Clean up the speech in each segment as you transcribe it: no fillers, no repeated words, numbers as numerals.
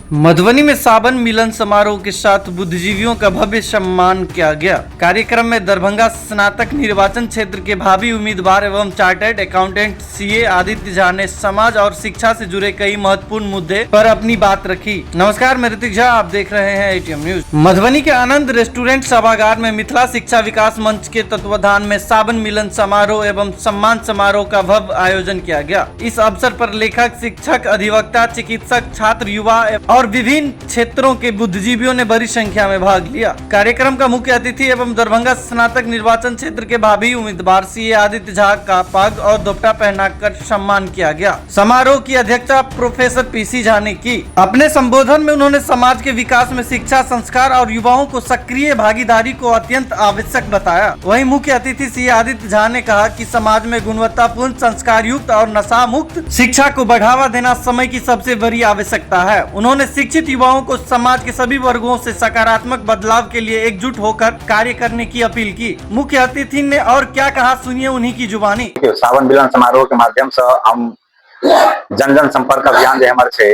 मधुबनी में सावन मिलन समारोह के साथ बुद्धिजीवियों का भव्य सम्मान किया गया। कार्यक्रम में दरभंगा स्नातक निर्वाचन क्षेत्र के भावी उम्मीदवार एवं chartered accountant CA Aditya Jha ने समाज और शिक्षा से जुड़े कई महत्वपूर्ण मुद्दे पर अपनी बात रखी। नमस्कार, मैं ऋतिक झा, आप देख रहे हैं एटीएम न्यूज। मधुबनी के आनंद रेस्टोरेंट सभागार में मिथिला शिक्षा विकास मंच के तत्वाधान में सावन मिलन समारोह एवं सम्मान समारोह का भव्य आयोजन किया गया। इस अवसर पर लेखक, शिक्षक, अधिवक्ता, चिकित्सक, छात्र, युवा और विभिन्न क्षेत्रों के बुद्धिजीवियों ने बड़ी संख्या में भाग लिया। कार्यक्रम का मुख्य अतिथि एवं दरभंगा स्नातक निर्वाचन क्षेत्र के भावी उम्मीदवार सीए आदित्य झा का पग और दुपट्टा पहनाकर सम्मान किया गया। समारोह की अध्यक्षता प्रोफेसर पीसी झा ने की। अपने संबोधन में उन्होंने समाज के विकास में शिक्षा, संस्कार और युवाओं को सक्रिय भागीदारी को अत्यंत आवश्यक बताया। वहीं मुख्य अतिथि सीए आदित्य झा ने कहा कि समाज में गुणवत्तापूर्ण, संस्कार युक्त और नशा मुक्त शिक्षा को बढ़ावा देना समय की सबसे बड़ी आवश्यकता है। उन्होंने शिक्षित युवाओं को समाज के सभी वर्गों से सकारात्मक बदलाव के लिए एकजुट होकर कार्य करने की अपील की। मुख्य अतिथि ने और क्या कहा, सुनिए उन्हीं की जुबानी। देखियौ, सावन मिलन समारोह के माध्यम से हम जन जन संपर्क अभियान जे हमर छै,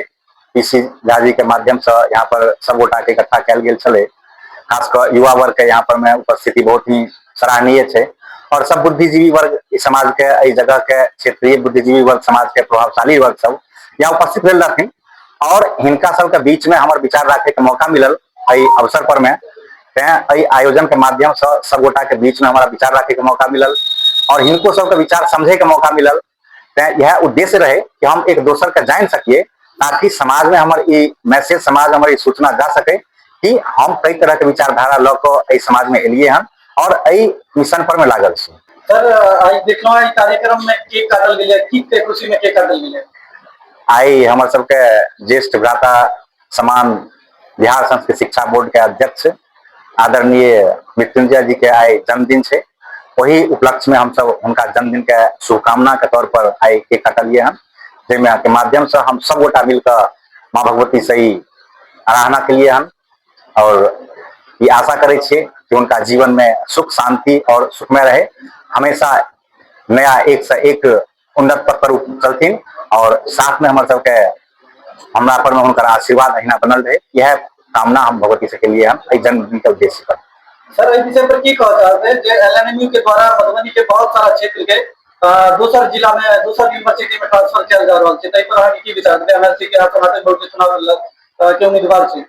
पीसी झा जी के माध्यम से यहाँ पर सब गोटा के इकट्ठा कयल गेल छलै। खास कऽ युवा वर्ग के यहाँ पर में उपस्थिति बहुत ही सराहनीय छै और सब बुद्धिजीवी वर्ग इस समाज के, एहि जगह के क्षेत्रीय बुद्धिजीवी वर्ग, समाज के प्रभावशाली वर्ग सब यहाँ उपस्थित भेल रहथिन और हिनका सबके बीच में हमर विचार राखे के मौका मिलल एहि अवसर पर में। तें एहि आयोजन के माध्यम से सब गोटा के बीच में हमारा विचार राखे के मौका मिलल और हिनको सबके विचार समझे के मौका मिलल। तें इएह उद्देश्य रहे कि हम एक दोसर के जानि सकिए, ताकि समाज में हमर ई मैसेज, समाज में हमर ई सूचना जा सके कि हम कई तरह के विचारधारा लऽ कऽ एहि समाज में एलिए हन और एहि मिशन पर में लागल छी। सर, आइ देखलहुँ एहि कार्यक्रम में केक काटल गेलै, की के खुशी में केक काटल गेलै? आइ हमर सबके ज्येष्ठ भ्राता समान बिहार संस्कृत शिक्षा बोर्ड के अध्यक्ष आदरणीय मृत्युंजय जी के आइ जन्मदिन छै। ओहि उपलक्ष्य में हमसब हुनका जन्मदिन के शुभकामना के तौर पर आइ केक काटलिए हन, जाहिमे के माध्यम से हम सब गोटा मिलकर माँ भगवती से ही आराधना के लिए हन और ये आशा करै छियै कि हुनका जीवन में सुख, शांति और सुखमय रहे, हमेशा नया एक से एक उन्नत पथ पर चलथिन और साथ में हमर सबके हमरा पर में हुनकर आशीर्वाद अहिना बनल रहे। यह कामना हम भगवती से के लिए हम एहि जन्मदिन के उद्देश्य पर। सर, एहि विषय पर की कहऽ चाहबै जे एलएनएमयू के द्वारा मधुबनी के बहुत सारा क्षेत्र के दोसर जिला में, दोसर यूनिवर्सिटी में ट्रांसफर कयल जा रहल छै, ताहि पर अहाँके की विचार छै? एमएलसी के अहाँ स्नातक बोर्ड के चुनाव के उम्मीदवार छी।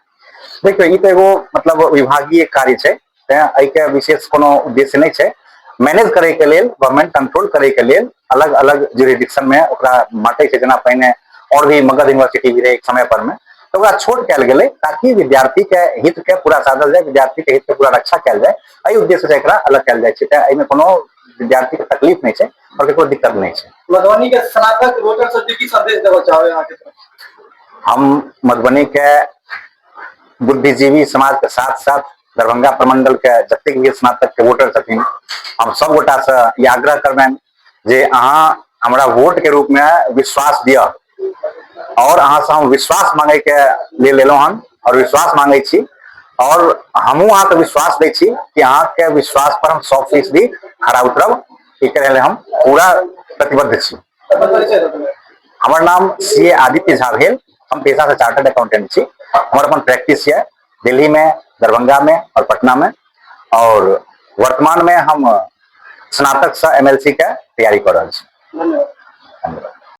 देखियौ, ई तऽ एगो मतलब विभागीय कार्य छै, तें एहिके विशेष कोनो उद्देश्य नहि छै। मैनेज करे के लेल, गवर्नमेंट कंट्रोल करे के लेल अलग अलग जुरिडिक्शन में ओकरा बांटे छै। जेना पहिने और भी मगध यूनिवर्सिटी भी रहे एक समय पर में, तऽ ओकरा छोट कयल गेलै ताकि विद्यार्थी के हित के पूरा साधल जाय, विद्यार्थी के हित के पूरा रक्षा कयल जाय। एहि उद्देश्य से एकरा अलग कयल जाइ छै। तें एहिमे कोनो विद्यार्थी के तकलीफ नहि छै और ककरो दिक्कत नहि छै। मधुबनी के स्नातक वोटर सबके की संदेश देबऽ चाहबै अहाँके तरफ? हम मधुबनी के बुद्धिजीवी समाज के साथ साथ दरभंगा प्रमंडल के जतेक भी स्नातक के वोटर छथिन, हम सब गोटा से ई आग्रह करबनि जे अहाँ हमरा वोट के रूप में विश्वास दिअ और अहाँ से हम विश्वास मांगे के लेल एलहुँ हन और विश्वास मांगे छी और हमहूँ अहाँके विश्वास दै छी कि अहाँके विश्वास पर हम 100% खरा उतरब। एकर लेल हम पूरा प्रतिबद्ध छी। हमर नाम सी ए आदित्य झा भेल। हम पेशा से चार्टर्ड अकाउंटेंट छी। हमर अपन प्रैक्टिस यऽ दिल्ली में, दरभंगा में और पटना में और वर्तमान में हम स्नातक से एमएलसी के तैयारी कर रहल छी। धन्यवाद।